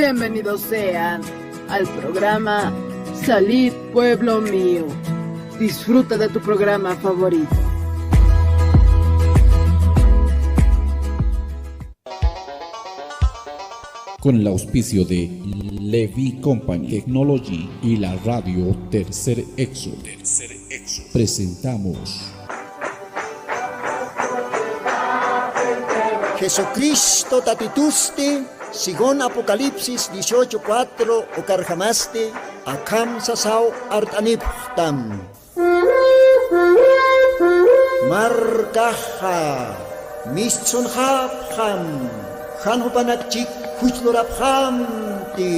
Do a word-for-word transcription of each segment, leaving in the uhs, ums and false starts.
Bienvenidos sean al programa Salid, pueblo mío. Disfruta de tu programa favorito. Con el auspicio de Levi Company Technology y la radio Tercer Éxodo, presentamos Jesucristo Tatitusti, según Apocalipsis dieciocho cuatro, ukarjamasti akham sasaw art'anipxtam. Markaxa mistsunxapxam, jan jupanak chik juchlurapxamti.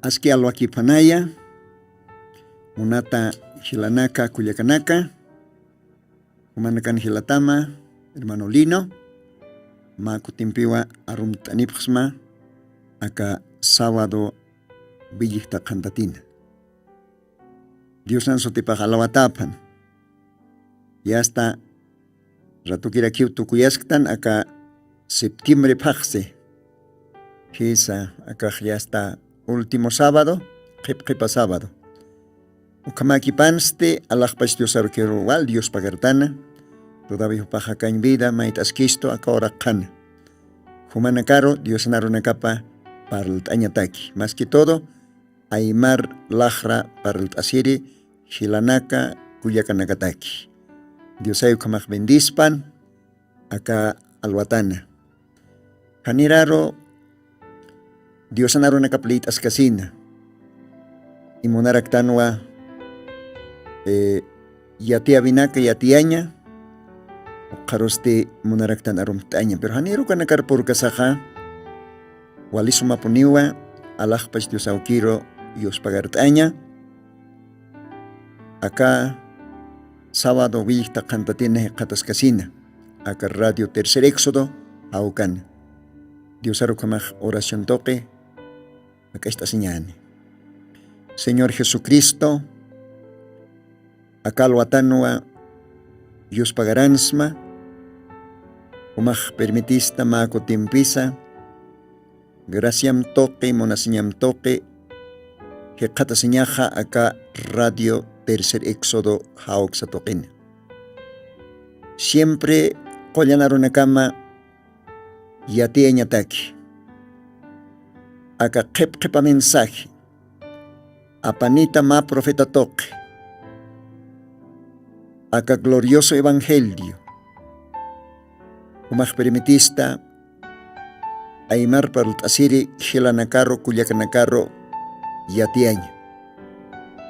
Aski alwakipanaya, munata jilanaka, kullakanaka, jumanakan jilatama, hermano Lino, mä kutimpiwa arumt'anipxsma, aka sábado willijta qhantatina. Diosnan sutipax alawatapan. Yasta ratukirakiw tukuyasktan aka septiembre phaxsi. Jisa, akax yasta último sábado, qhipqhipa sábado. Ukhamakipansti alaxpach Diosarukiru wal Dios pagartana, todavía jupax jakañ vida mayt'askistu aka uraqxana. Jumanakaru Diosna arunakapa parlt'añataki. Más que todo, aymar laxra parlt'asiri jilanaka kullakanakataki. Diosay ukhamax bendispan aka alwatana. Janiraru Diosna arunakap liyt'askasina. Y munaraktanwa, eh, yatiyawinaka yatiyaña, ukxarusti munaraktan arumt'aña. Pero janiru ukanakar purkasaxa, wali sumapuniwa, alaxpach Dios awkiru yuspagart'aña, aka sábado willijta qhantatina jikxataskasina, aka Radio Tercer Éxodo jawkana. Diosaru ukhamax oración tuqi jak'acht'asiñäni. Señor Jesucristo, aka alwatanwa yuspagaransma, jumax permitista mä kutimpisa, graciam tuqi, munasiñam tuqi, jikxatasiñaxa aka Radio Tercer Éxodo jawksa tuqina. Siempre qullan arunakama yatiyañataki. Aka qhipqhipa mensaje, apanita mä profeta tuqi, aka glorioso evangelio, jumax permitista aymar parlt'asiri jilanakaru kullakanakaru yatiyaña.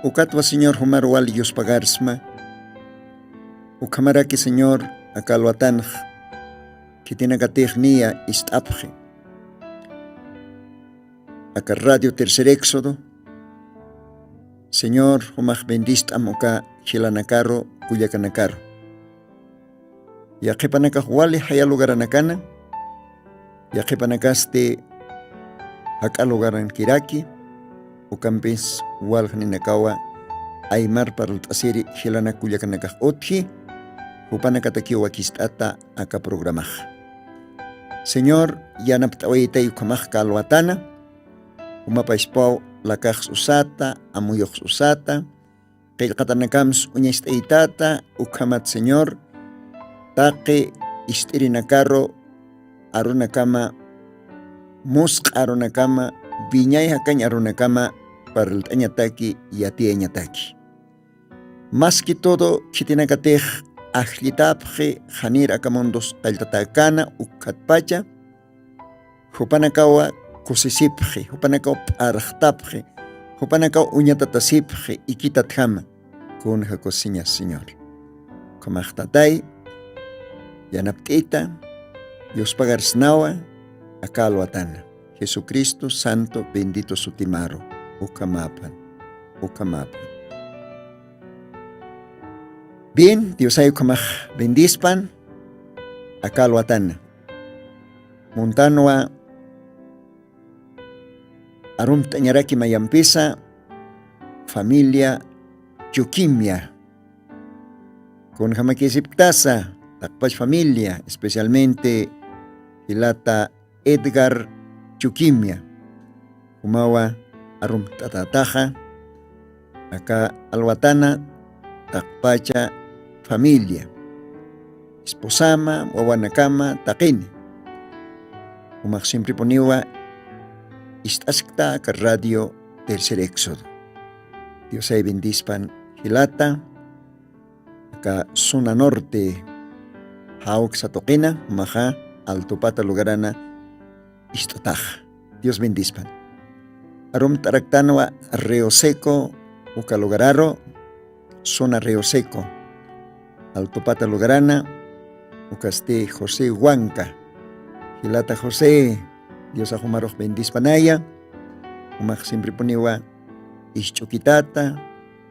Ukatwa Señor jumar wal yuspagarsma, ukhamaraki Señor aka alwatanx khitinakatix niya ist'apxi. Aka Radio Tercer Éxodo, Señor, jumax bendist'am uka jilanakaru, kullakanakaru. Yaqhipanakax wali jaya lugaranakana, yaqhipanakasti jak'a lugarankiraki, ukampis waljaninakawa aymar parlt'asiri jilanak kullakanakax utji, jupanakatakiw wakist'ata aka programaxa. Señor, yanapt'awaytay ukhamax aka alwatana, jumapaspaw lakax usata, amuyux usata, qillqatanakams uñacht'aytata, ukhamat Señor, taqi ist'irinakaru arunakama, musq'a arunakama, wiñay jakañ arunakama parlt'añataki, yatiyañataki. Más que todo, khitinakatix ajllitapxi, janir aka mundos qalltatäkana, ukhatpacha, jupanakawa kusisipxi, jupanakaw p'arxtapxi, jupanakaw uñatatasipxi, ikitatjama, kunja kusiñas, Señor. Ukhamax Tatay, yanapt'ita, yuspagarsnawa, aka alwatana. Jesucristo santo bendito sutimaru, ukhamapan. ukhamapi. Bien, Diosay ukhamax bendispan. Aka alwatana muntanwa arumt'añaraki mayampisa familia Chukimia. Kunjamakisipktasa taqpach familia, especialmente jilata Edgar Chukimia. Jumawa arumt'atataxa aka alwatana taqpacha familia, esposama, wawanakama taqini. Jumax siemprepuniwa ist'askta aka radio Tercer Éxodo. Diosay bendispan jilata. Aka zona norte jawksa tuqina jumaxa altupata lugarana ist'ataxa. Dios bendispan. Arumt'araktanwa Río Seco uka lugararu, zona Río Seco altupata lugarana. Ukasti José Huanca. Jilata José, Diosax jumarux bendispanaya. Jumax siemprepuniwa isch'ukitata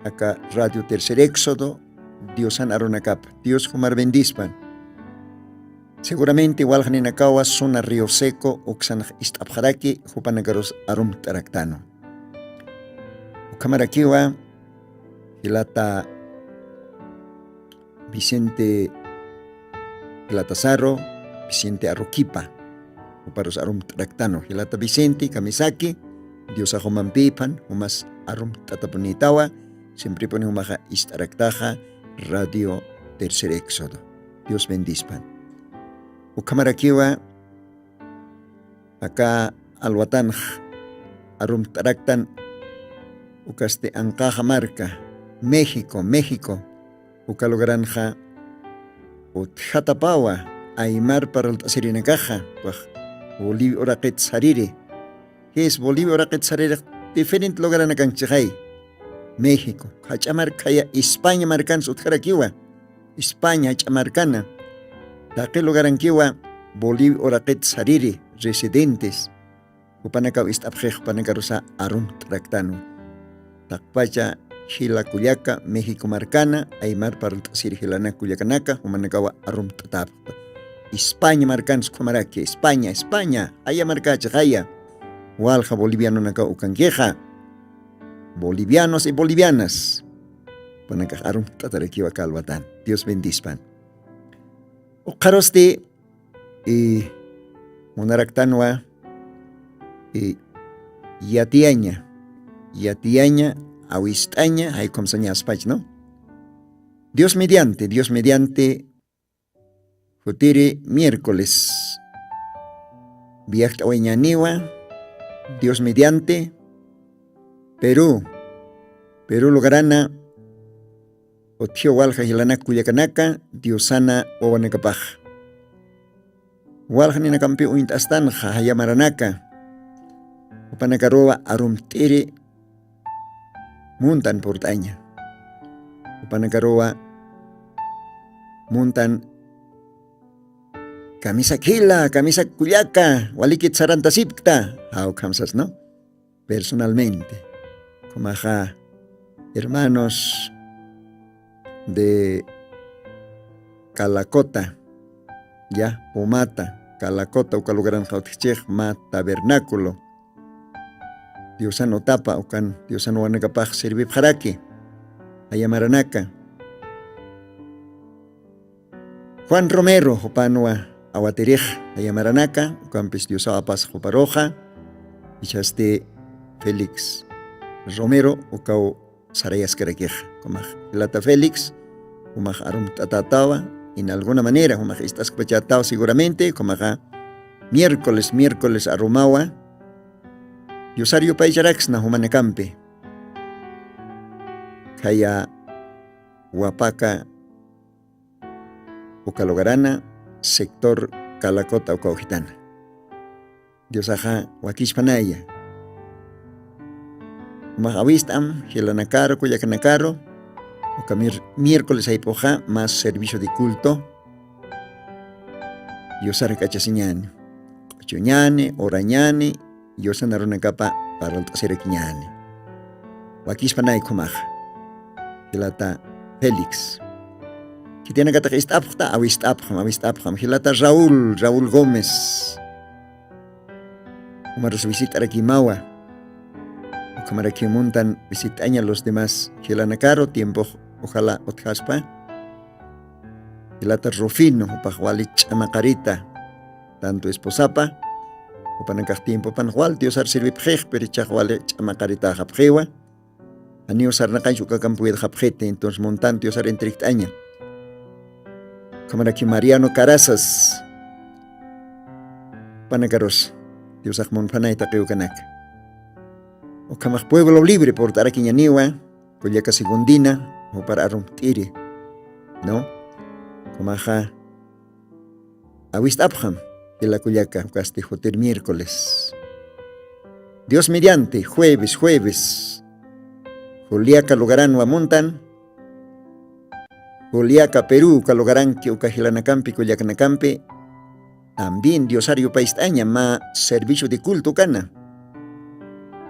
aka radio Tercer Éxodo. Diosan arunakapa Dios jumar bendispan. Seguramente waljaninakawa zona Río Seco uksanax ist'apxaraki jupanakarus arumt'araktanu. Ukhamarakiwa jilata Vicente Latasaro, Vicente Arroquipa, juparus arumt'araktanu jilata Vicente kamisaki. Diosax jumampipan jumas arumt'atapunitawa. Siemprepuni jumaxa ist'araktaxa radio Tercer Éxodo. Dios bendispan. Ukhamarakiwa aka alwatanx arumt'araktan ukasti anqaxa marka México, México. Uka lugaranxa utjatapawa aymar parlt'asirinakaxa, wax Bolivia uraqit sariri. Jes Bolivia uraqit sariri diferente lugaranakanchixay. México jach'a markhaya España markansa utjarakiwa. España jach'a markana taqi lugarankiwa Bolivia uraqit sariri residentes. Jupanakaw ist'apxix jupanakarusa arumt'araktanwa. Taqpacha jila kullaka México markana aymar parlt'asiri jilanak kullakanaka jumanakawa arumt'atapxta. España markansa ukhamaraki España España jaya markachi jaya. Walja bolivianonakaw ukankixa. Bolivianos y bolivianas. Jupanakax arumt'atarakiwa kalwatan. Dios bendispan. Ukxarusti y munaraktanwa y yatiyaña yatiyaña awist'aña jaykhumsañaspach no. Dios mediante Dios mediante jutiri miércoles viakt'awañaniwa. Dios mediante Perú Perú lugarana utjiw walja jilanak kullakanaka diosana wawanakapax. Walja ninakampi uñt'astanxa jayamaranaka jupanakaruwa arumt'iri muntan purt'aña. Jupanakaruwa muntan kamisak jila kamisak kullaka walikit sarantasipkta jawkhamsas no. Personalmente kumaxa hermanos de calacota ya pumata calacota uka lugaranxa utjchix mä tabernáculo diosan utapa ukan diosan wanakapax servipxaraki jayamaranaka. Juan romero jupanwa awatirix jayamaranaka ukampis diosaw apas juparuxa. Ichhasti félix romero ukaw sarayaskarakixa kumax jilata félix kumax arumt'atatawa en alguna manera jumax ist'askpachatawa seguramente kumaxa miércoles miércoles arumawa. Diosar yupaycharaksna jumanakampi khaya wapaka uka lugarana sector calacota uka ujitana. Diosaxa wakispanaya. Max awist'am jilanakaru kullakanakaru uka miércoles jayp'uxa mas servicio de culto. Diosar k'achasiñani q'uchuñani urañani diosan arunakapa parlt'asirakiñani. Wakispanay khumax. Jilata Félix. Khitinakatax ist'apxta, awist'apxam, awist'apxam. Jilata Raúl, Raúl Gómez. Umarus visit'arakimawa. Ukhamaraki muntan visit'aña los demás jilanakaru tiempox ojalá utjaspa. Jilata Rufino, jupax wali ch'amaqarita, tanto esposapa, jupanakax tiempopan wal Diosar sirvipxix, pero ichax wali ch'amaqaritaxapxiwa. Janiw sarnaqañch ukakamp widxapxiti, entonces muntan Diosar entregt'aña. Ukhamaraki Mariano Carazas, panakarus, Diosax munphanay taqi ukanaka. Ukhamax Pueblo Libre purt'arakiñaniwa, kullaka Segundina, jupar arumt'iri, ¿no? Kumaxa, awist'apxam, jila kullaka, ukasti jutir miércoles. Dios mediante, jueves, jueves. Juliaca lugaranwa muntan. Juliaca, Perú, uka lugaranki, uka jilanakampi, kullakanakampi. También Diosar yupayst'aña, mä servicio de culto kana.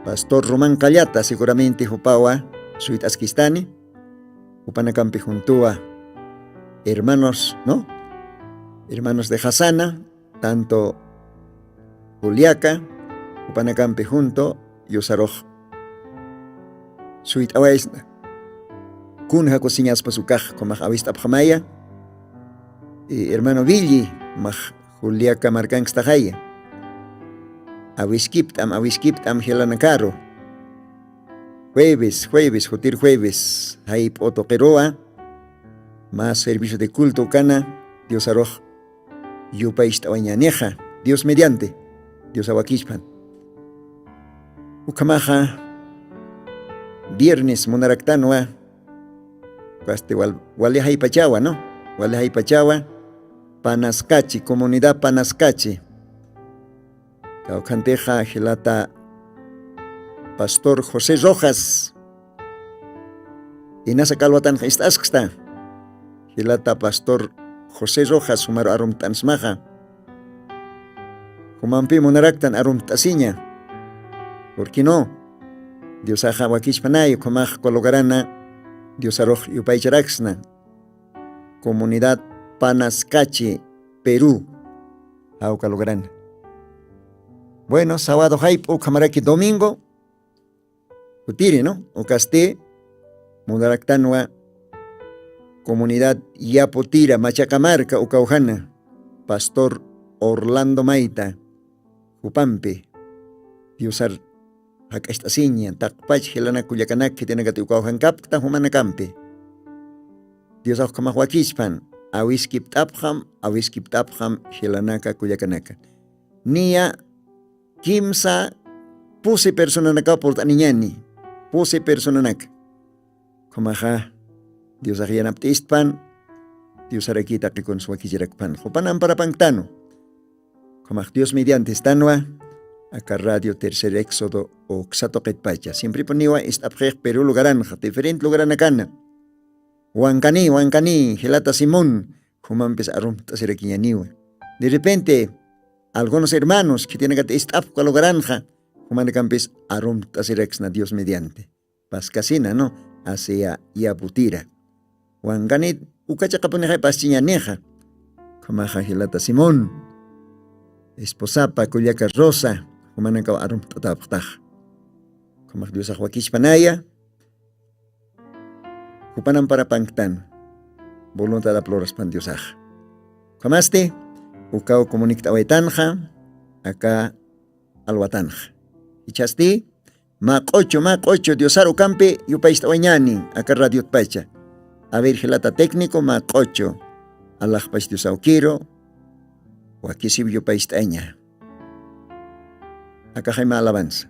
Pastor Román Callata, seguramente jupawa suyt'askistani. Jupanakampi juntuwa hermanos, ¿no? Hermanos de Jasana, tanto Juliaca, jupanakampi junto, Diosarux suyt'awaysna. Kun jakusiñaspas ukax, kumax awist'apxamaya. Y hermano Villi, max Juliaca markankstaxaya. Awiskipt'am, awiskipt'am jilanakaru. Jueves, jueves, jutir jueves, jayp'u tuqiruwa, mä servicio de culto kana, Diosarux yupayst'awañanixa, Dios mediante, Dios awakispan. Ukhamaxa, viernes munaraktanwa, kasti wal-, wali jaypachawa, ¿no? Wali jaypachawa, Panaskachi, comunidad Panaskachi. Kawkhantixa jilata pastor José Rojas. Inasa kalwatanxa ist'asksta. Jilata pastor José Rojas, jumaru arumt'ansmaxa. Jumampi munaraktan arumt'asiña. ¿Por qué no? Diosaxa wakispanay, ukhumax colocarana, Diosarux yupaycharaksna. Comunidad Panaskachi, Perú. Jawka lugaran. Bueno, sábado jayp'u, ukhamaraki domingo. Jutiri, ¿no? Ukasti, munaraktanwa, comunidad Yaputira, Machacamarca, ukawjana, pastor Orlando Mayta, jupampi, Diosar jak'acht'asiña, taqpach jilanaka kullakanaka, khitinakati ukawjankapkta jumanakampi. Diosax ukhamax wakispan, awiskipt'apxam, awiskipt'apxam jilanaka kullakanaka. Niya kimsa pusi personanaka purt'aniñani, pusi personanaka. Ukhamaxa, Diosax yanapt'istpan, Diosaraki taqikuns wakichirakpan, jupan amparapanktanu. Ukhamax Dios mediante estanwa, aka Radio Tercer Éxodo uksa tuqitpacha. Siemprepuniwa ist'apxix Perú lugaranxa, diferente lugaranakana. Wankani, wankani, jilata Simón, jumampis arumt'asirakiñaniwa. De repente, algunos hermanos, khitinakati ist'apxka lugaranxa, jumanakampis arumt'asiraksna Dios mediante. Paskasina, ¿no? Hacia Yaputira. Wankanit, uka chiqapunixay paschiñanixa. Ukhamaxa jilata Simón, esposapa, kullaka Rosa, jumanakaw arumt'atapxtax. Ukhamax Diosax wakispanaya, jupan amparapanktan, voluntad apluraspan Diosax. Ukhamasti, ukaw comunict'awaytanxa, aka alwatanxa. Jichhasti, mä q'uchu, mä q'uchu, Diosar ukampi yupayst'awañani, aka radiotpacha. A ver, jilata técnico, mä q'uchu. Alaxpach Dios awkiru, wakisiw yupayst'aña. Akaxay mä alabanza.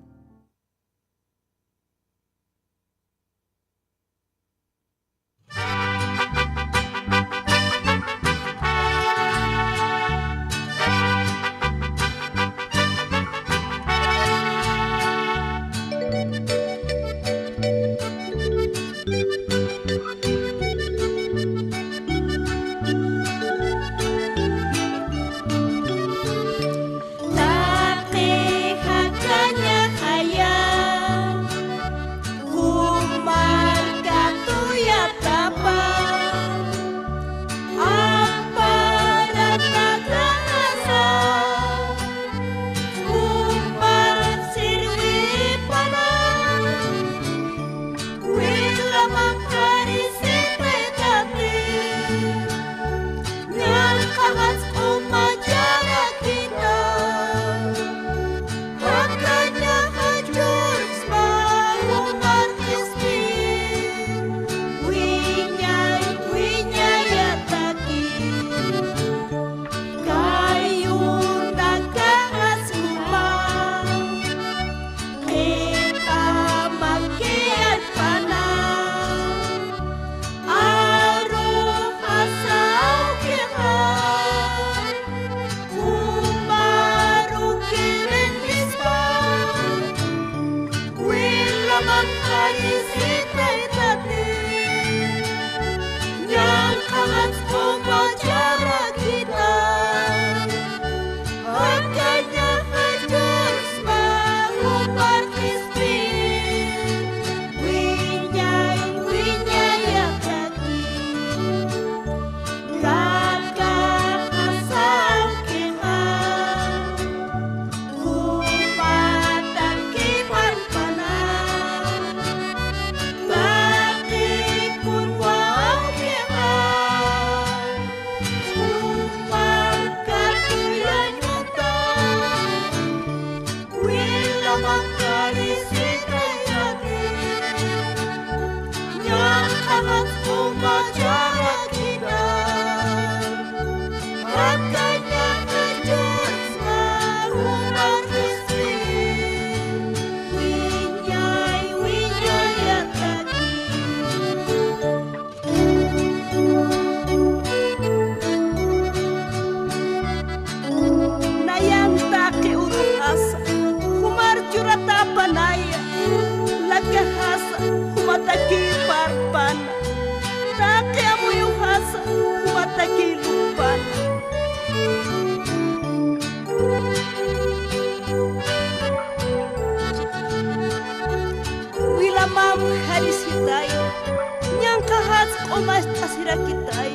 Umast'asirakitay,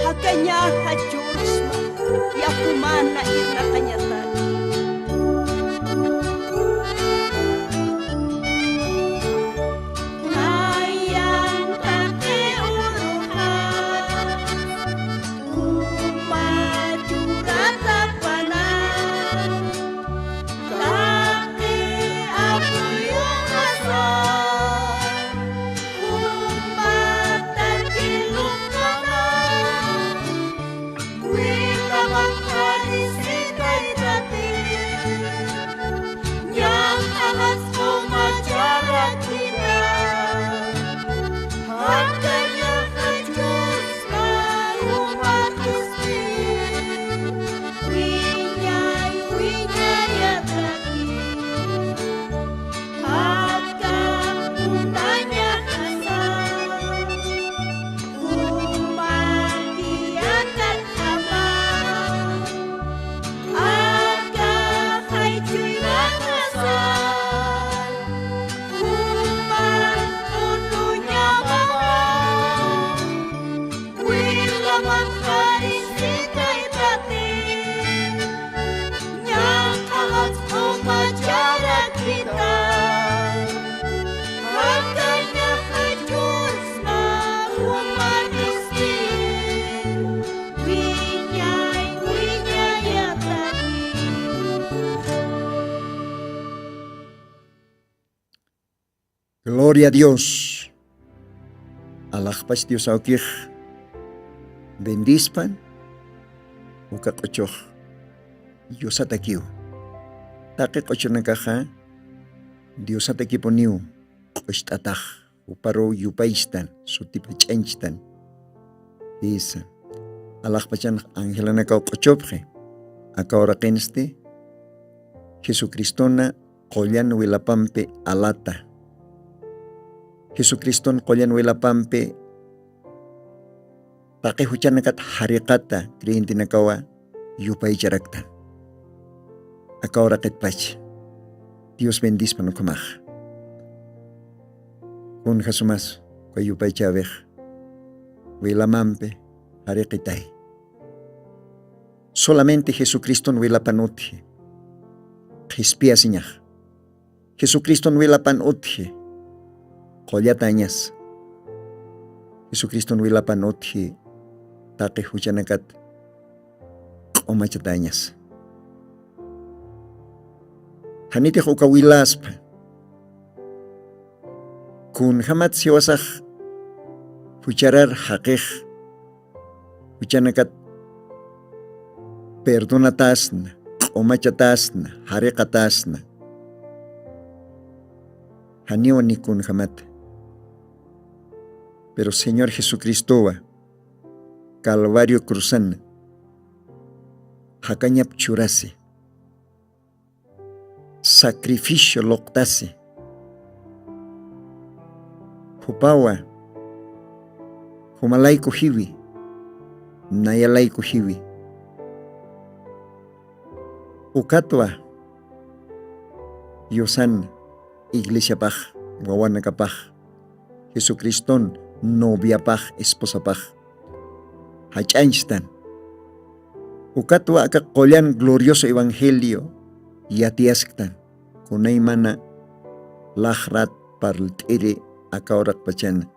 jakañaxa chursma, yakumana irnaqañataki. Nayan taqi uruxa, uma churatapana, taqi apuyuxasa, uma takiluxana, wilaman qharisitaytati, ñaq'axas uma charakita, jakañaxa chursma uma tusti, wiñay wiñayataki. Aka muntañaxasa, uma tiyakatjama, aka jaychuyraxasa, uma utuñamama. Wilaman qharisitaytati, ñaq'axas uma charakita, jakañaxa chursma uma tusti, wiñay wiñayataki. Gloria a Dios. Alaxpach Dios awkix bendispan uka q'uchux Diosatakiw. Taqi q'uchunakaxa Diosatakipuniw q'ucht'atax, juparuw yupaychtan, sutip jach'añchtan. Jisa. Alaxpachanx angelanakaw q'uchupxi. Aka uraqinsti Jesucristona qullan wilapampi alata. Jesucriston qullan wilapampi taqi juchanakat jariqata creyentenakawa yupaycharaktan. Aka uraqitpach Dios bendispan ukhamax. Kunjasumas uka yupaychäwix wilamampi jariqitay. Solamente Jesucriston wilapan utji. Qhispiyasiñax. Jesucriston wilapan utji. Qullatañas. Jesucriston wilapan utji. Taqi juchanakat q'umachatañas. Janitix uka wilaspa. Kunjamat siwasax jucharar jaqix juchanakat perdonatasna, q'umachatasna, jariqatasna. Janiwa ni kunjamat. Pero Señor Jesucristowa Calvario cruzan jakañap churasi. Sacrificio luqtasi. Jupawa, jumalayku jiwi, nayalayku jiwi. Ukatwa, Diosan iglesiapax, wawanakapax, Jesucriston noviapax, esposapax jach'añchtan. Ukatwa aka qullan glorioso evangelio yatiyasktan. Kunaymana laxrat parlt'iri aka uraqpachan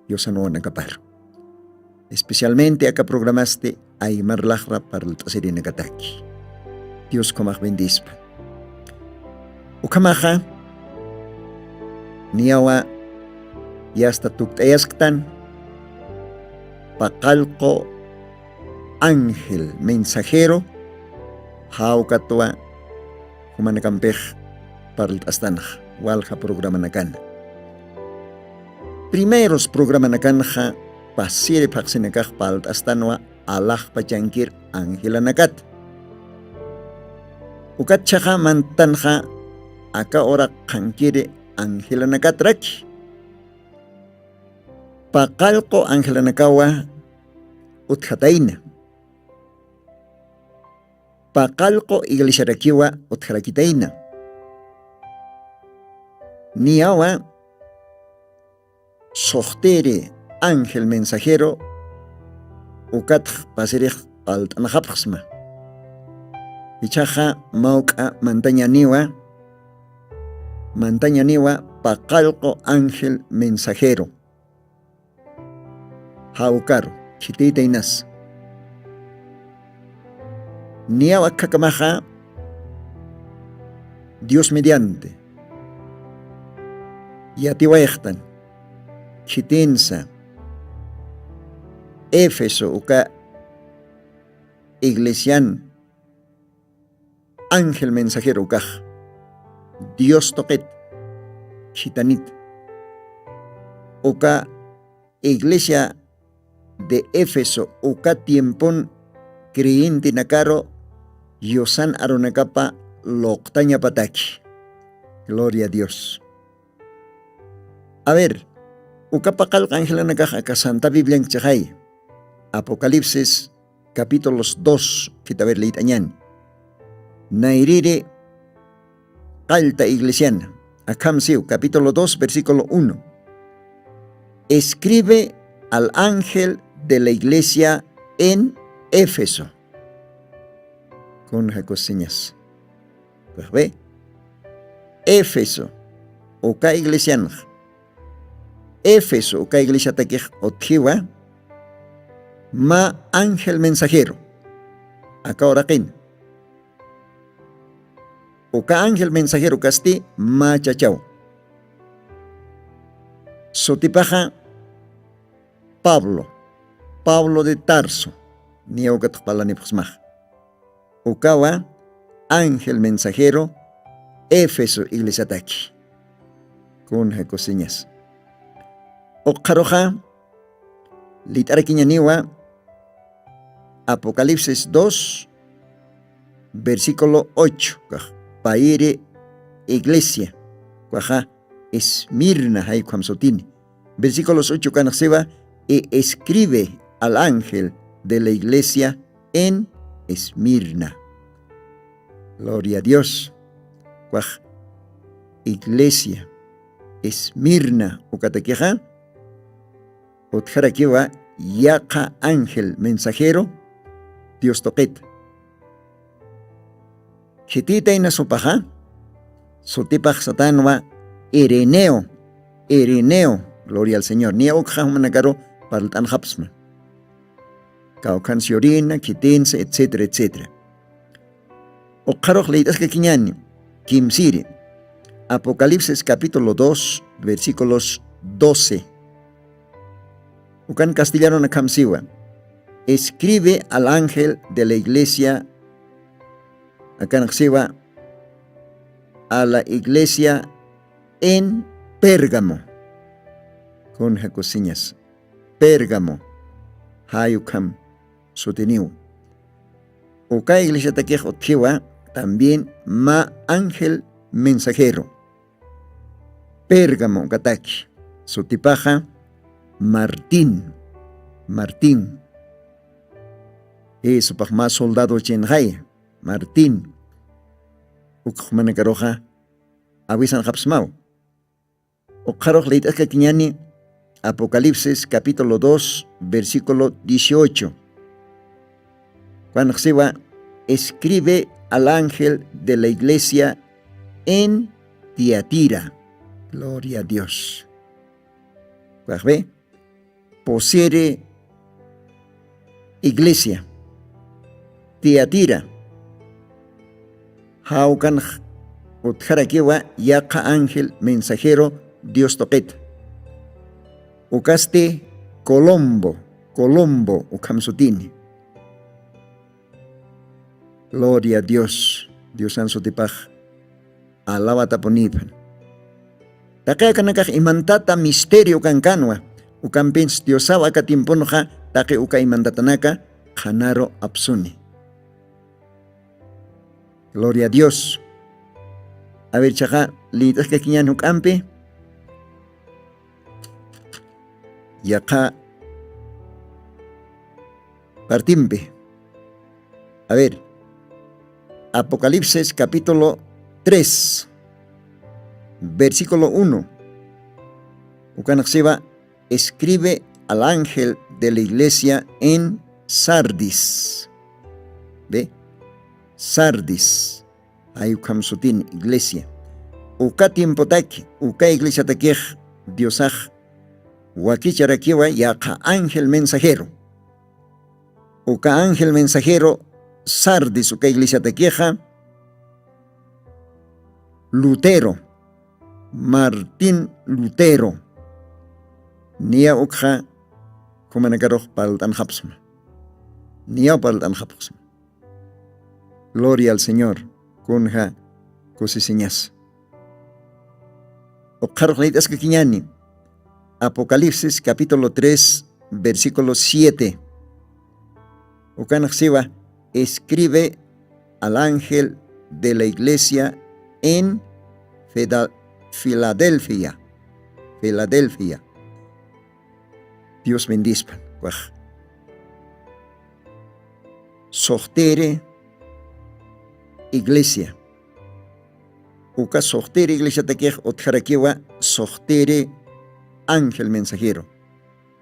Diosan wawanakaparu. Especialmente aka programasti aymar laxra parlt'asirinakataki. Dios ukhamax bendispa. Ukhamaxa, niyawa yasta tukt'ayasktan, paqallqu ángel mensajero, jawkatwa jumanakampix parlt'astanxa, walja programanakan. Primeros programanakanxa, pasiri phaxsinakax parlt'astanwa alaxpachankir angelanakat. Ukat chhaxa mantanxa aka uraq qhankiri angelanakatraki. Paqallqu angelanakawa utjatayna. Paqallqu iglesiarakiwa utjarakitayna. Niyawa suxtiri ángel mensajero ukatx pasirix palt'anxapxsma. Ichaxa mawk'a mantañaniwa mantañaniwa paqallqu ángel mensajero. Jawkaru khititaynas niyaw akkakamaxa dios mediante yatiwayxtan khitinsa éfeso uka iglesian ángel mensajero ukax dios tuqit khitanit uka iglesia de éfeso uka tiempon creyentenakaru yusan arunakapa luqtañapataki. Gloria a dios. A ver, uka paqallq angelanakax aka santa bibliankchixay apocalipsis capítulos dos khitaver liyt'añani. Nayriri qallta iglesiana akham siw capítulo dos versículo uno. Escribe al ángel de la iglesia en éfeso. Kun jakusiñas? Pues ve, éfeso uka iglesianx éfeso uka iglesiatakix utjiwa mä ángel mensajero. Aka uraqin uka ángel mensajero kasti mä chachaw sutipaxa pablo pablo de tarso. Niya ukatx parlanipxsmaxa ukawa ángel mensajero éfeso iglesiataki. Kun jakusiñas? Uqxaruxa lit'arakiñaniwa apocalipsis dos versículo ocho kax payiri iglesia kaxa esmirna jaykham sutini. Versículos ocho kanaxsiwa y escribe al ángel de la iglesia en esmirna. Gloria a dios. Kax iglesia esmirna ukatakixa utjarakiwa yaqha ángel mensajero dios tuqita. Khititayna supaxa sutipax satanwa ireneo. Ireneo. Gloria al señor niya ukxa jumanakaru parlt'anxapsma kawkhan siyurina khitinsa etcétera etcétera. Uqxarux liyt'askakiñani kimsiri apocalipsis capítulo dos versículos doce. Ukan castellanona khamsiwa escribe al ángel de la iglesia akanxsiwa a la iglesia en pérgamo. Kun jakusiñas? Pérgamo jayukham sutiniw. Uka iglesiatakix utjiwa también mä ángel mensajero pérgamo ukataki sutipaxa martín. Martín. Isupax mä soldado chinxay martín. Ukxmanakaruxa awisanxapsmaw. Uqxarux liyt'askakiñani apocalipsis capítulo dos versículo dieciocho. Kwanxsiwa escribe al ángel de la iglesia en tiatira. Gloria a dios. Kwanxbe posere iglesia tiatira jawkanx utjarakiwa yaqha ángel mensajero dios tuqita. Ukasti colombo. Colombo ukham sutini. Gloria a dios. Diosan sutipax alawatapuniphan. Taqi akanakax imantata misterio kankanwa. Ukampins diosaw aka tiemponxa taqi uka imantatanaka qhanaru apsuni. Gloria a dios. Aver chaqa liyt'askakiñan juk'ampi yaqha partimpi. A ver, apocalipsis capítulo tres versículo uno. Ukanxsiwa, escribe al ángel de la iglesia en Sardis. ¿Ve? Sardis. Ay ukham sutin iglesia. Uka tiempotaki, uka iglesiatakix Diosax wakicharakiwa yaqha ángel mensajero. Uka ángel mensajero Sardis uka iglesiatakixa Lutero, Martín Lutero. Niya ukxa jumanakarux parlt'anxapxsma. Niyaw parlt'anxapxsma. Gloria al Señor. Kunja kusisiñas. Ukxarux leyt'askakiñani. Apocalipsis capítulo tres, versículo siete. Ukanxsiwa, escribe al ángel de la iglesia en Feda- Filadelfia. Filadelfia. Dios bendispan. Wax. Soxtiri iglesia. Uka soxtiri iglesiatakix utjarakiwa soxtiri ángel mensajero.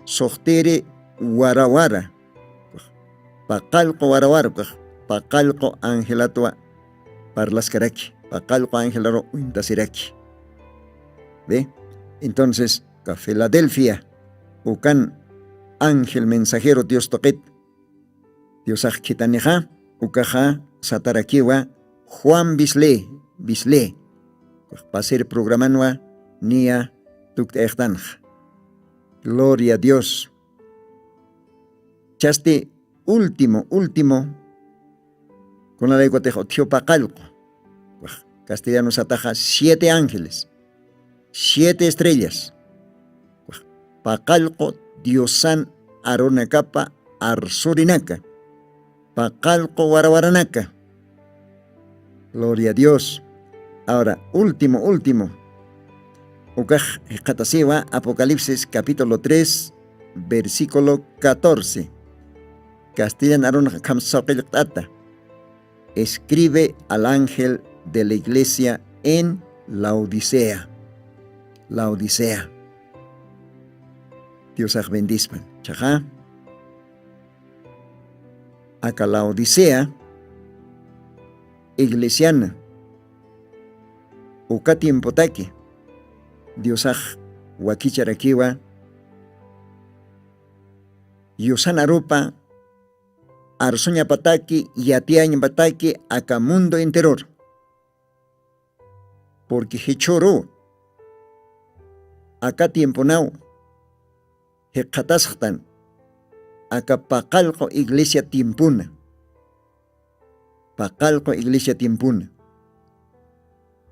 Soxtiri warawara. Paqallqu warawara, paqallqu angelatwa parlaskaraki, paqallqu angelaru uñtasiraki. ¿Ve? Entonces, ka Filadelfia, ukan ángel mensajero Dios tuqit, Diosax khithanixa, ukaxa satarakiwa Juan Bisle, Bisle. Pasir programanwa niya tukt'ayxtanxa. Gloria a Dios. Chasti último, último, kunalaykutix utjiw paqallqu. Castellano sataxa siete ángeles, siete estrellas. Paqallqu Diosan arunakapa arsurinaka. Paqallqu warawaranaka. Gloria a Dios. Ahora, último, último. Ukax jikxatasiwa Apocalipsis capítulo tres, versículo catorce. Castellan arunxa akham sawqillqt'ata. Escribe al ángel de la iglesia en Laodicea. Laodicea. Diosax bendispan. Chaqa, aka Laodicea iglesiana uka tiempotaki Diosax wakicharakiwa, yusan arupa arsuñapataki, yatiyañapataki aka mundo enteror. Porque jichhüruw aka tiemponaw jikxatasxtan aka paqallqu iglesia tiempona. Paqallqu iglesia tiempona.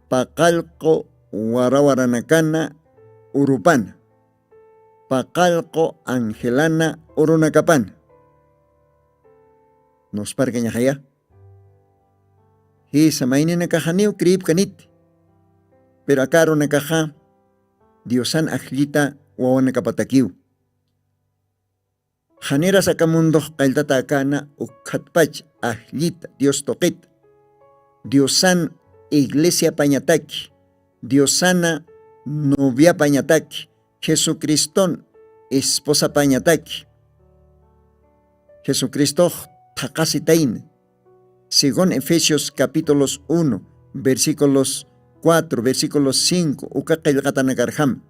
Paqallqu warawaranakana urupana. Paqallqu angelana urunakapana. Nusparkañaxaya. Jisa, mayninakaxaniw creepkaniti. Pero aka arunakaxa Diosan ajllita wawanakapatakiw. Janiras aka mundox qalltatäkäna ukkhatpach ajllita Dios tuqita. Diosan iglesiapañataki, Diosana noviapañataki, Jesucriston esposapañataki. Jesucristox thaqasitayna. Según Efesios capítulos uno, versículos cuatro, versículos cinco, uka qillqatanakarjam.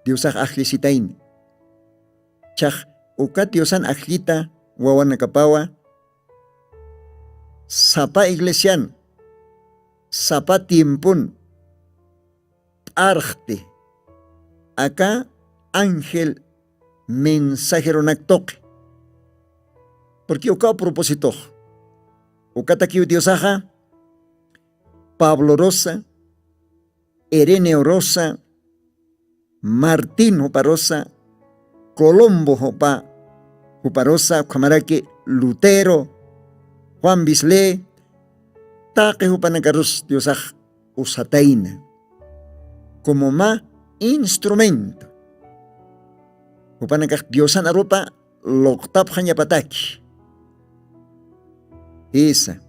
Diosax ajllisitayna. Chax uka Diosan ajllita wawanakapawa, sapa iglesian, sapa tiempon, p'arxti aka ángel mensajeronak tuqi. Porque uka propósitox. Ukatakiw Diosaxa, Pablo Rosa, Ireneo Rosa, Martín juparusa, Colombo jupa, juparusa, ukhamaraki Lutero, Juan Bisley, taqi jupanakarus Diosax usatayna. Como mä instrumento. Jupanakax Diosan arupa luqtapxañapataki. Jisa.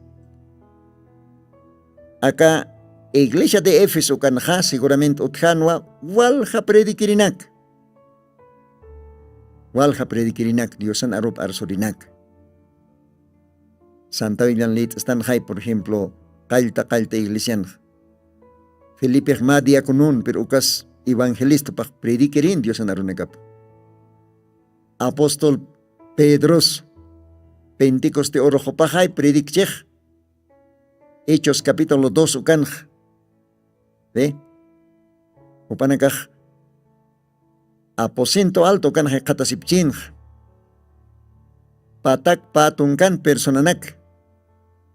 Aka iglesia de Éfeso ukanxa seguramente utjanwa walja prediquirinaka. Walja predikirinak diosan arup arsurinak. Santa willan lit'stan jay por ejemplo qallta qallta iglesianx felipex mä diaconun pero ukas evangelista pax predikirin diosan arunakap. Apóstol pedros pentecoste uruxupaxay predikchix. Hechos capítulo dos ukanx. Ve, jupanakax aposento alto ukanxa qhatasipchinxa. Patak patunkan personanak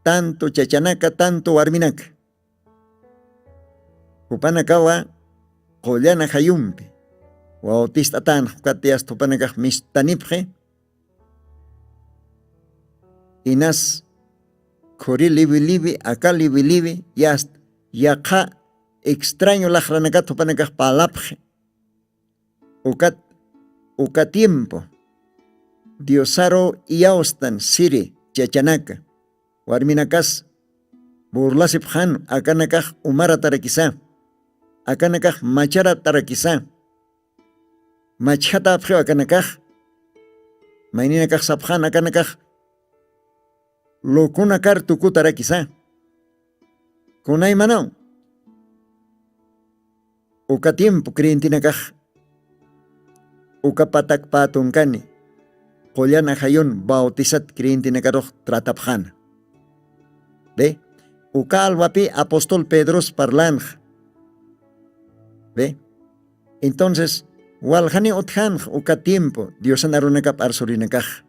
tanto chachanaka tanto warminak jupanakawa qullana jayumpi wautist'atanxa ukatiyasta jupanakax mistanipxi. Inas khuri liwi liwi aka liwi liwi yast yaqha extraño laqranakat jupanakax palapxi. Ukat uka tiempo diosaru iyawstan siri chachanaka warminakas burlasipxan akanakax umaratarakisa akanakax macharatarakisa. Machjatapxiw akanakax mayninakax sapxan akanakax lukunakar tukutarakisa. Kunaymanaw uka tiempo creyentenakax uka patak patunkani qullan ajayun bautizat creyentenakarux tratapxana. Ve, uka alwapi apóstol pedros parlanxa. Ve, entonces waljani utjanxa uka tiempo diosan arunakap arsurinakax.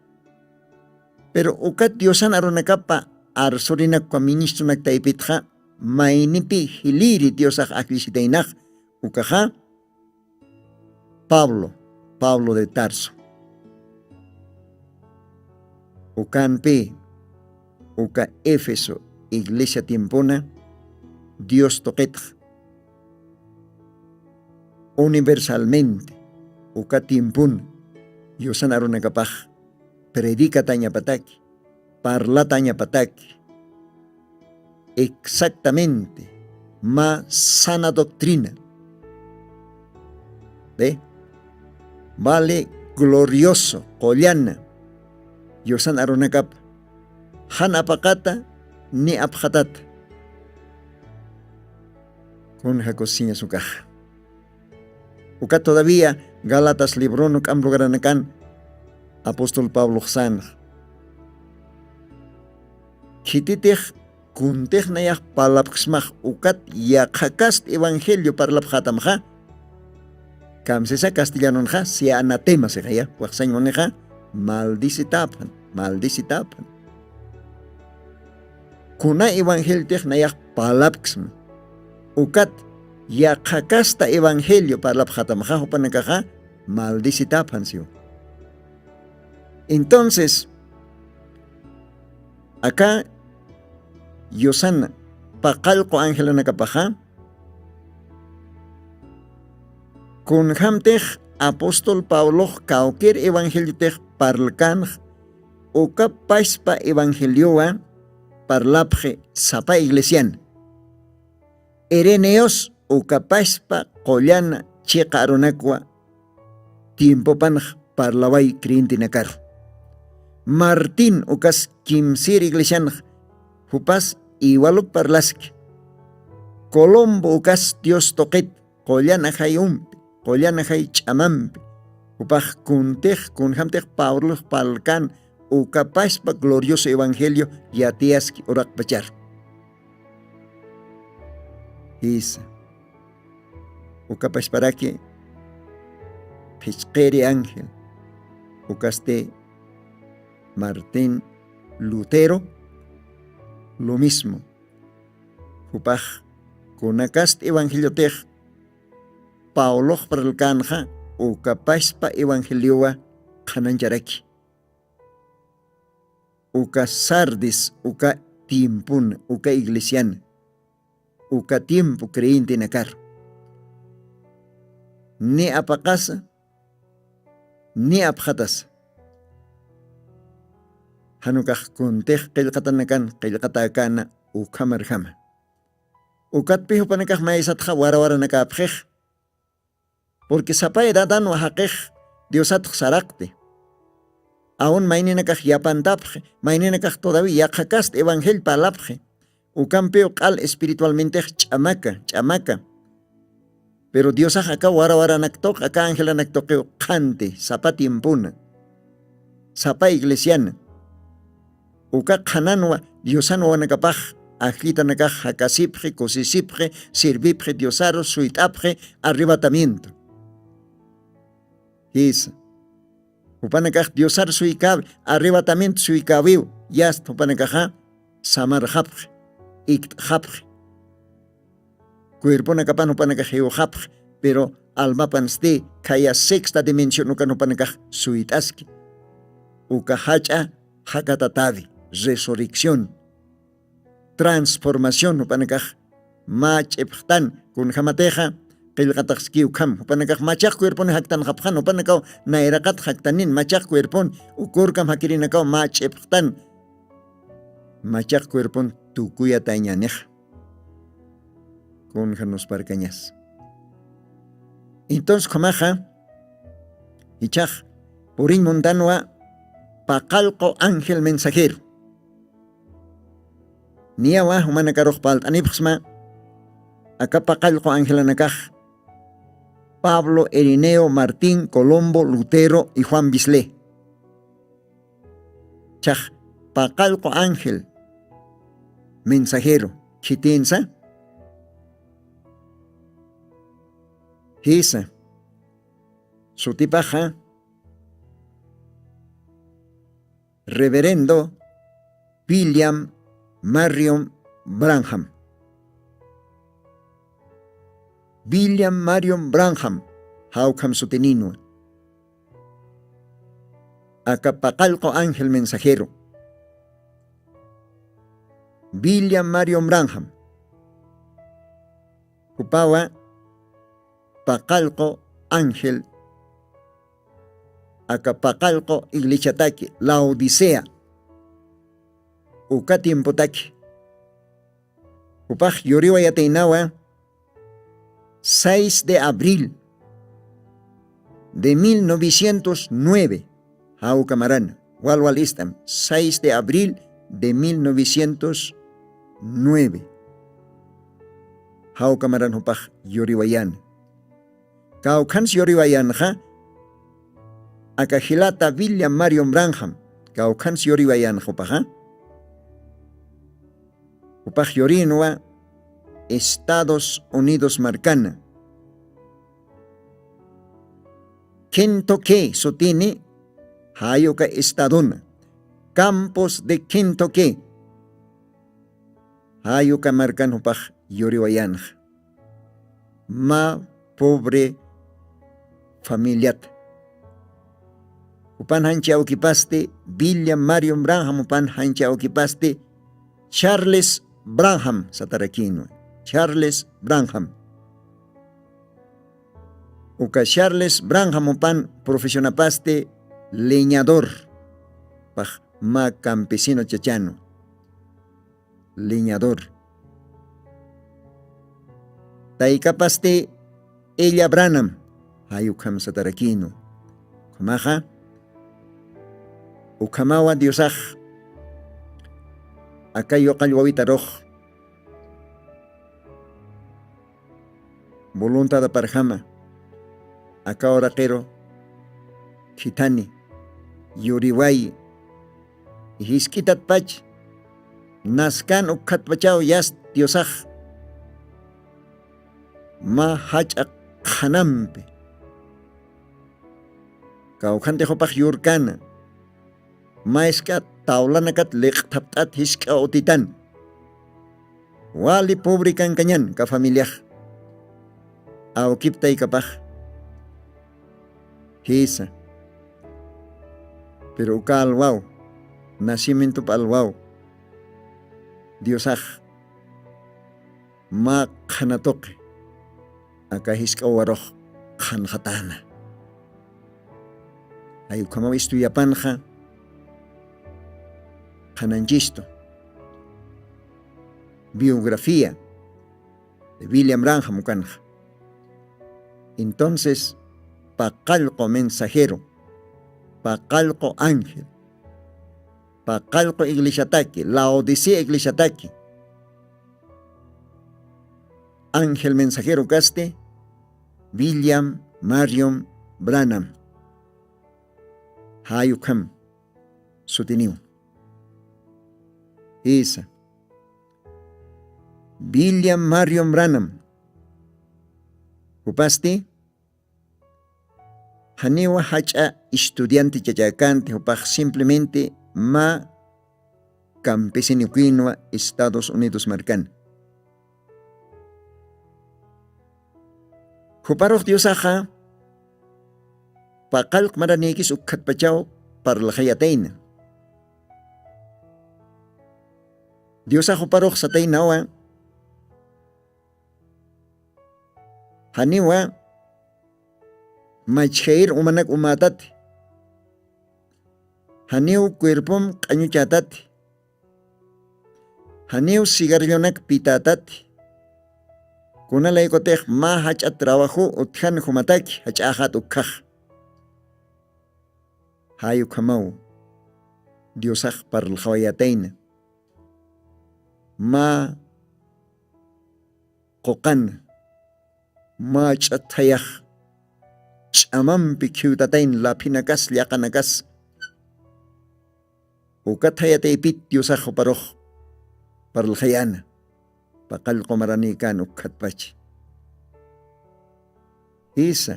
Pero ukat diosan arunakapa arsurinakwa ministrunak taypitxa maynipi jiliri diosax ajllisitaynax ukaxa pablo pablo de tarso. Ukanpi uka éfeso iglesia tiempona dios tuqitx universalmente uka tiempon diosan arunakapax predicatañapataki parlatañapataki exactamente mä sana doctrina. Ve, vale glorioso qullana diosan arunakapa jan apaqata ni apxatata. Kun jakusiñas ukaxa uka todavía galatas libron uk'am lugaranakan apóstol pabloxsanxa khititix kuntix nayax parlapksmax ukat yaqhakast evangelio parlapxatamxa. Kamsisa castellanonxa si anatema sixaya waxsañmunixa maldisitapxan maldisitapxan. Kuna evangeltix nayax parlapksma ukat yaqhakasta evangelio parlapxatamxa jupanakaxa maldisitapxan siw. Entonces aka yusana paqallqu angelanakapaxa kunjamtix apóstol pablox kawkir evangeliotix parlkanx uka pachpa evangeliowa parlapxi sapa iglesian. Ireneos uka pachpa qullana chiqa arunakwa tiempopanx parlaway creyentenakar. Martin ukas kimsir iglesianx jupas iwaluk parlaski. Colombo ukas dios tuqit qullan ajay umpi qullan ajay ch'amampi jupax kuntix kunjamtix pablox parlkan uka pachpa glorioso evangelio yatiyaski uraqpachar. Jisa uka pachparaki phichqiri ángel ukasti martín lutero lo mismo. Jupax kunakast evangeliotix pablox parlkänxa uka pachpa evangeliowa qhanañcharaki uka sardis uka tiempon uka iglesian uka tiempo creyentenakar ni apaqasa ni apxatasa. Janukax kuntix qillqatanakan qillqatäkäna ukhamarjama. Ukatpi jupanakax maysatxa warawaranakapxix purqui sapa edadanwa jaqix diosatx saraqti. Aun mayninakax yapantapxi, mayninakax todavi yaqhakasta evangel parlapxi. Ukampiw q'al espiritualmentix ch'amaka ch'amaka. Pero diosax aka warawaranaktuq aka angelanaktuqiw qhanti sapa tiempuna, sapa iglesiana. Uka qhananwa diosan wawanakapax ajllitanakax jakasipxi kusisipxi, sirvipxi diosaru suyt'apxi, arrebatamiento. Jisa. Jupanakax diosar suykäwi, arrebatamiento suykäwiw. Yasta jupanakaxa samarxapxi, ikt'xapxi. Cuerponakapan jupanakax jiwxapxi. Pero almapansti khaya sexta dimension ukan jupanakax suyt'aski. Uka jach'a jakatatawi, resurrección, transformación jupanakax mä ch'ipxtan. Kunjamatixa qillqataxskiw kham jupanakax machaq cuerponi jaktanxapxan jupanakaw nayraqat jaktanin machaq cuerpon. Ukurkam jakirinakaw mä ch'ipxtan machaq cuerpon tukuyatañanix. Kunjanusparkañas. Entonces khamaxa ichax puriñ muntanwa paqallqu ángel mensajero. Niyawa jumanakarux palt'anipxsma aka paqallqu angelanakax: Pablo, Irineo, Martín, Colombo, Lutero y Juan Bislé. Chax paqallqu ángel mensajero khitinsa jisa sutipaxa reverendo William Marion Branham. William Marion Branham jawkham sutininwa. Aka paqallqu ángel mensajero William Marion Branham. Jupawa paqallqu ángel aka paqallqu iglesiataki Laodicea uka tiempotaki. Jupax yuriwayataynawa seis de abril de mil novecientos nueve. Jawkamaran walwal ist'am seis de abril de mil novecientos nueve. Jawkamaran jupax yuriwayana. Kawkhans yuriwayanxa aka jilata William Marion Branham. Kawkhans yuriwayanxa jupaxa jupax yurinwa Estados Unidos markana Kentucky sutini. Jayuka estadona Campos de Kentucky. Jayuka markan jupax yuriwayanxa mä pobre familiata. Jupan janchi awkipasti William Marion Branham jupan janchi awkipasti Charles Branham satarakinwa. Charles Branham. Uka Charles Branham jupan profesionapasti leñador pax mä campesino chachanwa. Leñador. Taykapasti ella branam. Jay ukham satarakinu ukhamaxa ukhamawa diosax aka yuqallwawitarux voluntadaparjama aka uraqiru khithani yuriwayi jisk'itatpach naskan ukkhatpachaw yast diosax mä jach'a qhanampi kawkhantixupax yurkana mä jisk'a tawlanakat liq'thapt'at jisk'a utitan wali pobre kankañan ka familiax awkiptaykapax jisa pero uka alwaw nacimientup alwaw diosax mä qhanatuqi aka jisk'a warux qhanxatäna jay ukhamaw istuyapanxa qhananchistu biografía de william branham ukanxa entonces paqallqu mensajero Paqallqu ángel, paqallqu iglesiataki, Laodicea iglesiataki, ángel mensajero kasti, William Marion Branham. Jayukham sutiniw. Isa, William Marion Branham, jupasti janiwa jach'a estudiante chachäkanti, jupax simplemente mä campesinokinwa Estados Unidos markan. Juparux Diosaxa paqallq maranïkis ukkhatpachaw parlaxayatayna. Diosax juparux sataynawa, janiwa machkhayir umanak umätati, janiw cuerpom q'añuchätati, janiw cigarrillonak pitätati, kunalaykutix mä jach'a trabajo utjan jumataki jach'äxat ukkhax. Jay ukhamaw Diosax parlxawayätayna. Mä quqan, mä ch'at jayax ch'amampi khiwtatayn laphinakas, llaqanakas. Ukat jayataypit Diosax juparux parlxayäna, paqallqu maranïkän ukkhatpach. Jisa,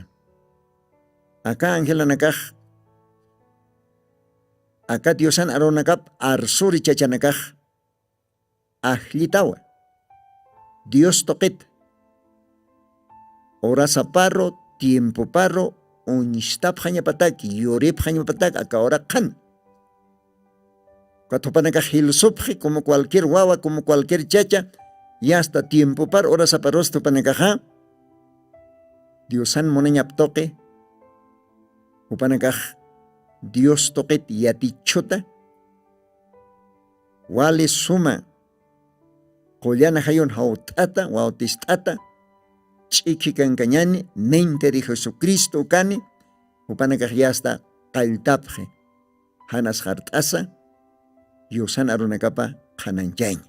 aka angelanakax, aka Diosan arunakap arsuri chachanakax ajllitawa Dios tuqita. Horasaparu, tiempoparu uñstapxañapataki, yuripxañapataki aka hora qhan. Ukat jupanakax jilsupxi como cualquier wawa, como cualquier chacha, y hasta tiempoparu, horasaparusti jupanakaxa Diosan munañap tuqi, jupanakax Dios tuqit yatichhuta, wali suma qullana jayun jawt'ata, wawtist'ata, ch'ikhi kankañani, mente de Jesucristo ukani, jupanakax yasta qalltapxi, jan asxart'asa, Diosan arunakapa qhanañchaña.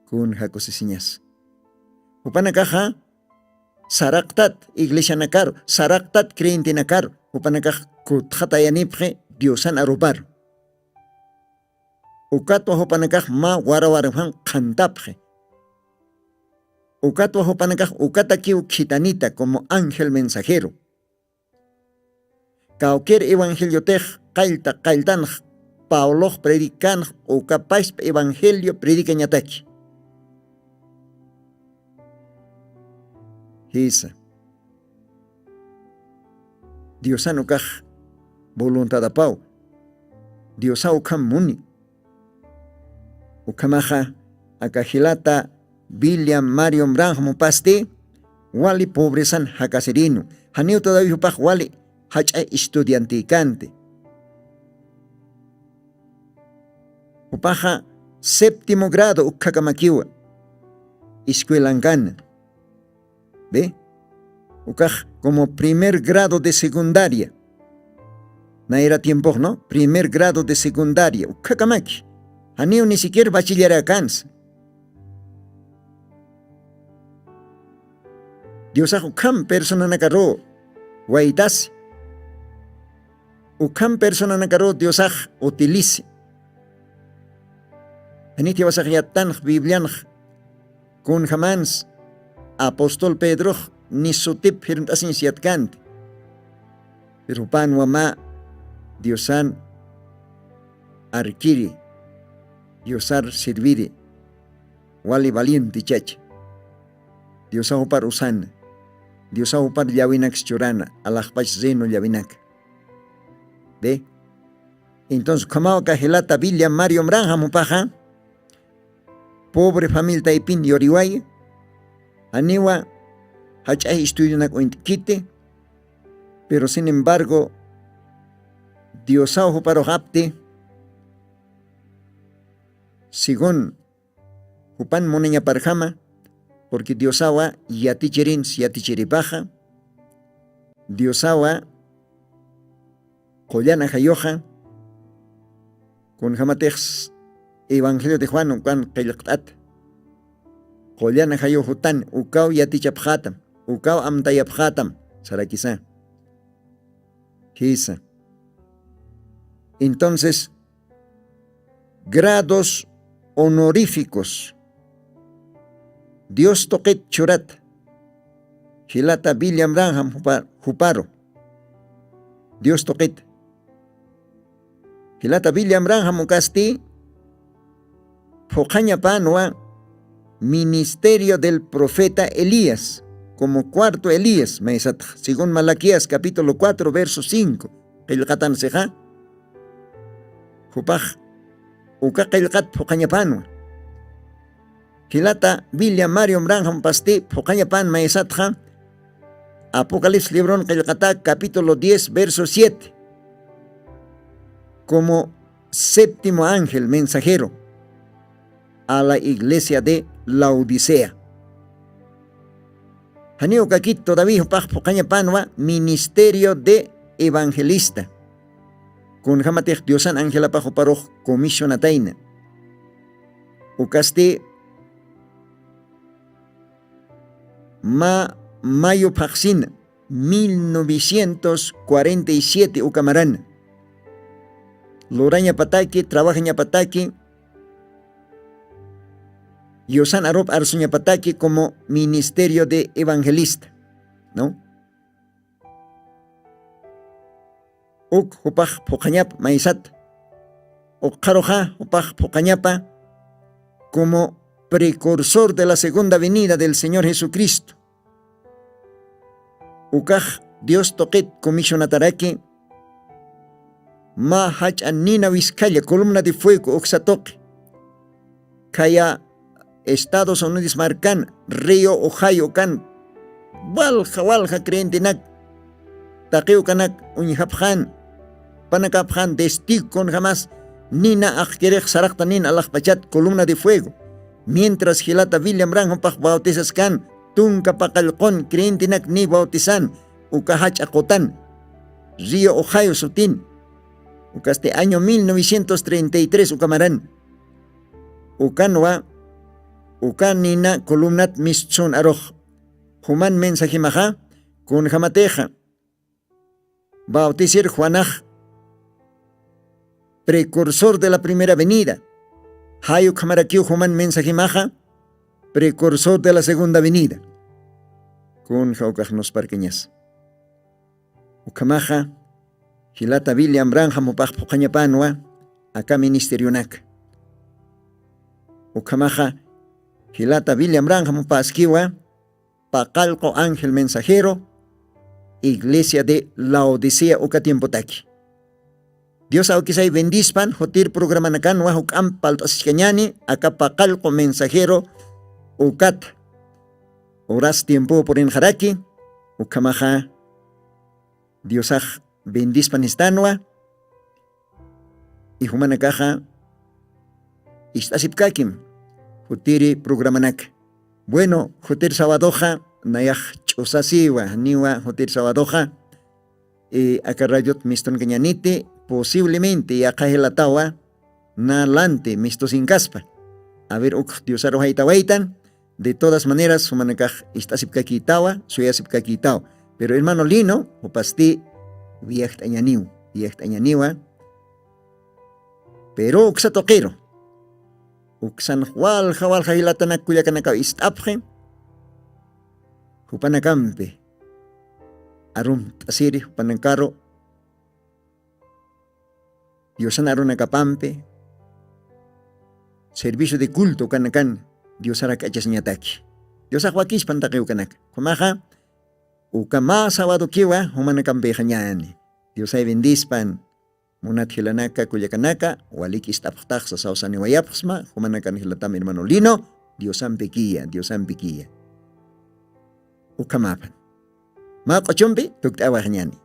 Kunja kusisiñas. Jupanakaxa saraqtat iglesianakaru, saraqtat creyentenakaru, jupanakax kutxatayanipxi Diosan aruparu. Ukatwa jupanakax mä warawarunjan qhantapxi. Ukatwa jupanakax ukatakiw khitanita como ángel mensajero. Kawkir evangeliotix qallta qalltanx, Pablox predicanx, uka pachpa evangelio predicañataki. Jisa. Diosan ukax voluntadapaw. Diosaw ukham muni. Ukhamaxa aka jilata William Marion Branham jupasti wali pobresan jakasirinu. Janiw todavía jupax wali jach'a estudiantikanti. Jupaxa séptimo grado ukkhakamakiwa escuelankana. Ve, ukax como primer grado de secundaria. Nayra tiempox, ¿no? Primer grado de secundaria ukhakamaki. Janiw ni siquiera bachillerakansa. Diosax ukham personanakaru waytasi. Ukham personanakaru Diosax utilisi. Janit jiwasax yattanx biblianx kunjamans apóstol Pedrox ni sutip jirnt'asiñas yatkanti. Pero jupanwa mä Diosan arkiri, Diosar serviri wali valiente chacha. Diosaw jupar usana. Diosaw jupar llawinak churana, alaxpach reino llawinaka. Ve. Entonces ukhamaw aka jilata William Marion Branham jupaxa pobre familia taypin yuriway, janiwa jach'a estudionak uñt'kiti. Pero sin embargo Diosaw juparux apti, según jupan munañaparjama, porque Diosawa yatichirins yatichiripaxa, Diosawa Qullan ajayuxa, kunjamatix Evangelio de Juan ukan qillqt'at. Qullan ajayu jutan, ukaw yatichapxätam, ukaw amtayapxätam, sarakisa. Jisa. Entonces, grados honoríficos. Dios tuqit churat. Jilata William Branham jupa-, juparu. Dios tuqit. Jilata William Branham ukasti, phuqhañapanwa ministerio del profeta Elías, como cuarto Elías, maysatx, según Malaquías capítulo cuatro, verso cinco. Qillqatan sixa. Jupax uka qillqat phuqhañapanwa. Jilata William Marion Branham pasti phuqhañapan maysatxa, Apocalipsis libron qillqata capítulo diez, verso siete. Como séptimo ángel mensajero a la iglesia de Laodicea. Janiw kakit todavía jupax phuqhañapanwa ministerio de evangelista. Kunjamatix Diosan angelapax juparux comisionatayna. Ukasti mä mayu phaxsina, mil novecientos cuarenta y siete ukamarana. Lurañapataki, trabajañapataki, Diosan arup arsuñapataki como ministerio de evangelista, ¿no? Uk jupax phuqhañapa maysat. Ukxaruxa jupax phuqhañapa como precursor de la segunda venida del Señor Jesucristo. Ukax Dios tuqit comisionataraki, mä jach'a nina wiskhalla, columna de fuego uksa tuqi. Khaya Estados Unidos markan, Río Ohio kan, walja, walja creyentenak, taqi ukanak uñjapxan, panakapxan testigo kunjamas, nina aqkirix saraqta nina alaxpachat columna de fuego. Mientras jilata William Branham jupax bautizaskan, tunka paqallqun creyentenak ni bautizan, uka jach'a qutan, Río Ohio sutin. Ukasti año mil novecientos treinta y tres ukamaran. Ukanwa, uka nina columnat mistsun arux. Juman mensajimaxa, kunjamatixa, Bautisir Juanax, precursor de la primera venida. Jay ukhamarakiw Juman mensajimaxa, precursor de la segunda venida. Kunja ukax nusparkañas. Ukhamaxa, jilata William Branham jupax phuqhañapanwa, aka ministerionaka. Ukhamaxa, jilata William Branham jupaskiwa, paqallqu ángel mensajero, iglesia de Laodicea uka tiempotaki. Dios awkisay bendispan, jutir programanakanwa juk'amp palt'asichkañani, aka paqallqu mensajero ukat. Horas tiempo purinxaraki, ukhamaxa Diosax bendispan istanwa, y jumanakaxa ist'asipkakim, jutiri programanaka. Bueno, jutir sabadoxa, nayax ch'usasiwa, niwa jutir sabadoxa, y aka radiot mistunkañaniti, posiblemente, yaqha jilatawa, na lanti, mistusinkaspa. A ver, uk Diosaru jaytawaytan, de todas maneras, jumanakax ist'asipkakitawa, suyasipkakitawa. Pero hermano Lino, jupasti, viajt'añaniw, viajt'añaniwa. Pero uksa tuqiru. Uksan walja, walja jilatanak kullakanakaw ist'apxi. Jupanakampi. Arumt'asiri, jupanakaru. Diosan arunakapampi, servicio de culto ukanakan Diosarak achasiñataki. Diosax wakispan taqi ukanaka. Ukhamaxa, uka mä sabadokiwa, jumanakampixa ñani. Diosay bendispan, munat jilanaka, kullakanaka, waliki ist'apxtaxsa sawsaniwayapxsma, jumanakan jilatam hermano Lino, Diosampikiya, Diosampikiya. Ukhamapan. Mä q'uchumpi, tukt'awax ñani.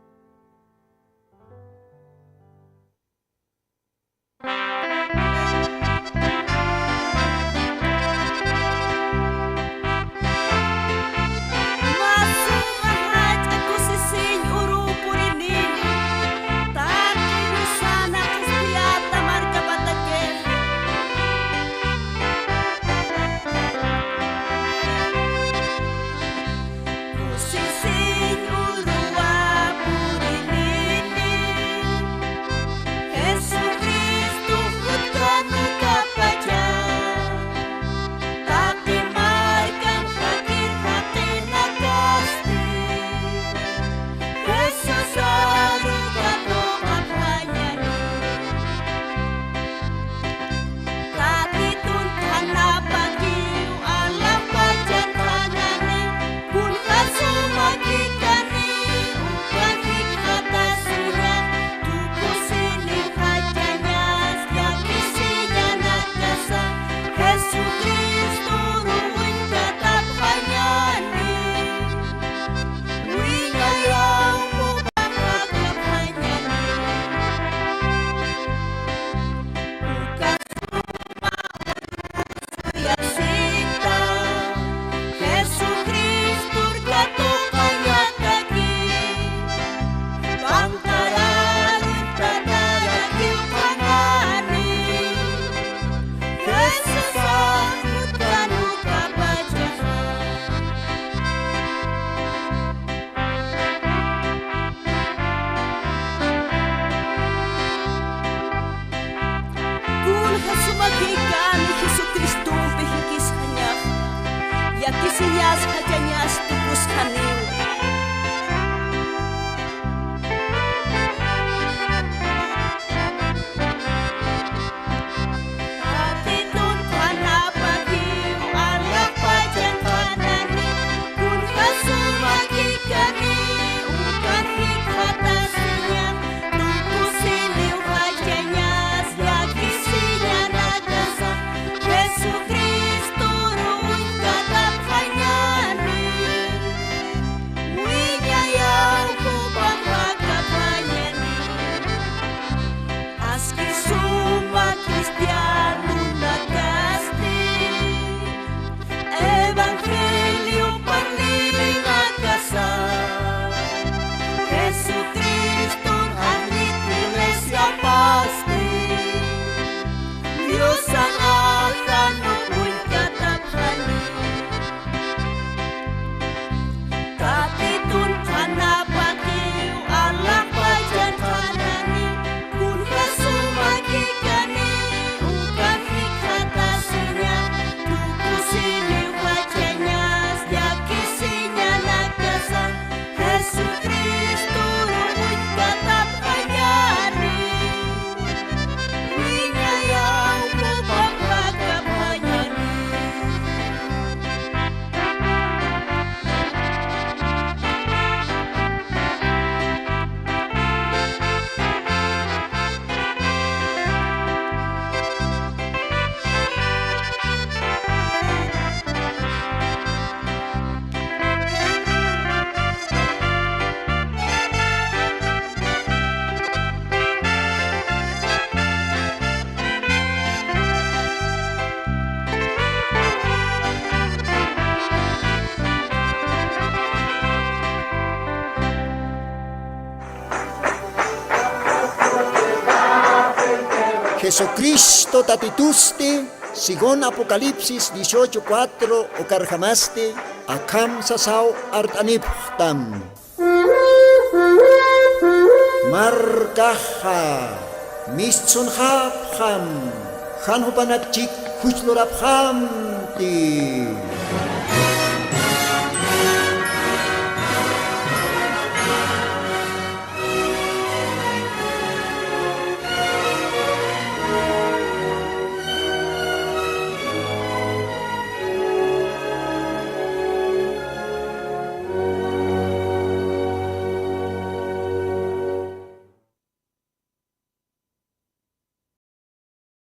Jesucristo Tatitusti, según Apocalipsis dieciocho cuatro ukarjamasti, akham sasaw art'anipxtam. Markaxa mistsunxapxam, jan jupanakchik juch lurapxamti.